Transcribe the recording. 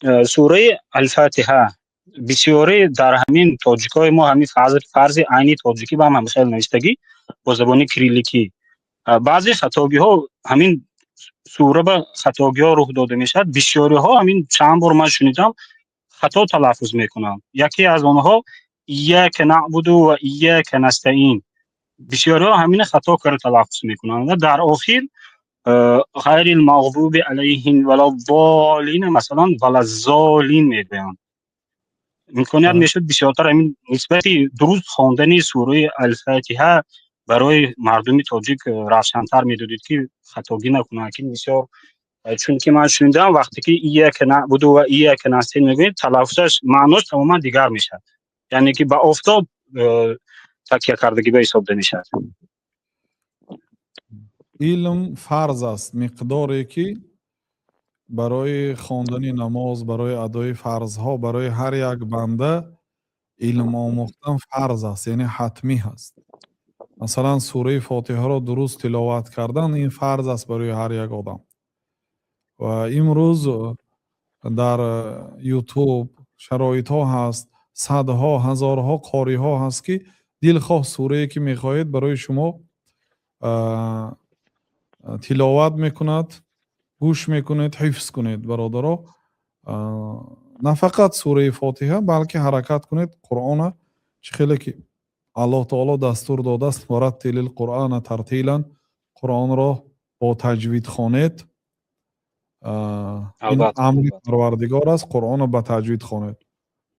Сураи Алфатиҳа бисёре дар ҳамин тоҷикҳои мо, ҳамин фарзи айни тоҷикӣ ба ҳам хел навиштагӣ бо забони кирилликӣ, баъзе хатогиҳо, ҳамин сура ба хатогиҳо рух дода мешавад. Бисёриҳо, ҳамин чанд бор ман шунидам, хато талаффуз мекунанд. Яке аз онҳо «إياك نعبد وإياك نستعين». Бисёриҳо ҳамина хато карда талаффуз мекунанд ва дар охир «غير المغضوب عليهم ولا الضالين», масалан, «ولا الزالين» мегӯянд. Имконият мешуд, бисёртар ҳамин нисбати дуруст хондани сураи Алфатиҳа барои мардуми тоҷик равшантар медодед, ки хатогӣ накунанд, ки бисёр, чунки ман шунидам, вақте ки «إياك نعبد وإياك نستعين» мегӯед, талаффузаш, маънош тамоман дигар мешавад, яъне ки ба офтоб такя кардагӣ ба ҳисоб мешавад. Илм фарз аст. Миқдоре ки барои хондани намоз, барои адои фарзҳо, барои ҳар як банда илм омӯхтан фарз аст, яъне ҳатмӣ ҳаст. Масалан, сураи Фотиҳаро дуруст тиловат кардан, ин фарз аст барои ҳар як одам. Ва имрӯз дар Ютуб шароитҳо ҳаст, садҳо, ҳазорҳо қориҳо ҳаст, ки дилхоҳ сурае ки мехоҳед, барои шумо тиловат мекунад, гӯш мекунед, ҳифз кунед. Бародаро, на фақат сураи Фотиҳа, балки ҳаракат кунед Қуръона, чӣ хеле ки Аллоҳ таоло дастур додааст: «ورتل القرآن ترتيلا», Қуръонро бо таҷвид хонед. Ин амри Парвардигор аст: Қуръонро ба таҷвид хонед.